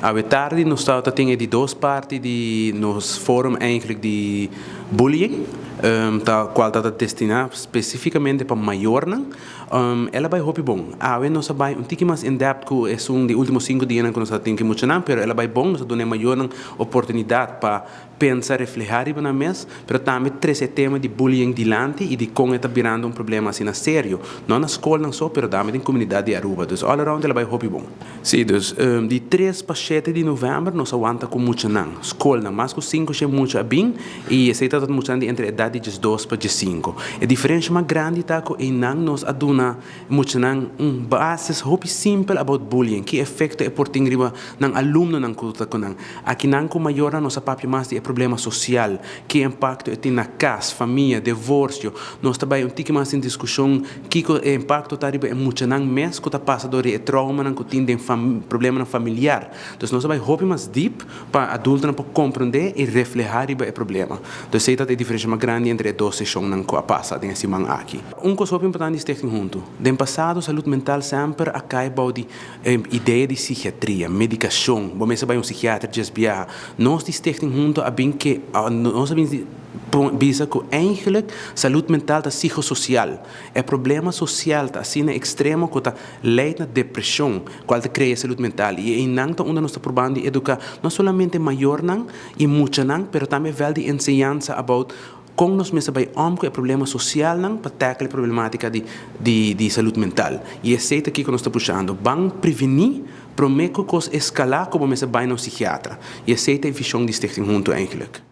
Awe tardi nos tabata tin e di dos parti di nos forum eigenlijk di bullying, ta cual ta destina specificamente pa mayornan. El a bay hopi bon. Awe nos a bay un tiki mas in depth cu esun di ultimo 5 dianan cu nos a tin cu muchanan, pero el a bay bon. Nos a duna mayornan oportunidad pa pensa, refleha riba nan mes, pero tambe trece e tema di bullying dilanti y di con e ta birando un problema asina serio. No na scol nan so, pero tambe den comunidad di Aruba. Dus all around el a bay hopi bon. Si, dus di 3 pa 7 di november nos a wanta cu muchanan. Scol nan, mas cu 5 she mucha a bin y esey ta muchanan di entre edad di 12 pa 15. E diferencia mas grandi ta cu nan nos a duna muchanan un basis hopi simpel about bullying, ki efecto e por tin riba nan alumnonan cu ta cu nan. Aki nan cu mayornan nos a papia mas di e problema social, ki impacto e tin na cas, famia, divorcio. Nos ta bay un tiki mas den discusion ki e impacto ta riba e muchanan mes cu ta pasa door e traumanan cu tin den problemanan familiar. Dus nos ta bay hopi mas deep pa adultonan por comprende y refleha riba e problema. Dus esey ta e diferencia mas grandi entre e dos sesionnan cu a pasa den e siman aki. Un cos hopi importante di Stichting Hunto. Den pasado, salud mental semper a cay bou di idea di psikiatria, medicacion. Bo mester bay un psikiater just biaha. Nos di Stichting Hunto a bin cu nos a bin bisa cu eigenlijk salud mental ta psicosocial. E problema social ta asina extremo cu ta leid na depresion, cual ta crea salud mental. Y nan ta unda nos ta probando educa no solamente mayornan y muchanan, pero tambe wel di enseñansa about con nos mester bay om cu e problema socialnan pa tackle e problematica di salud mental. Y esey ta aki cu nos ta pushando. Ban preveni prome cu cos escala cu bo mester bay na psikiatra. Y esey ta e vision di Stichting Hunto eigenlijk.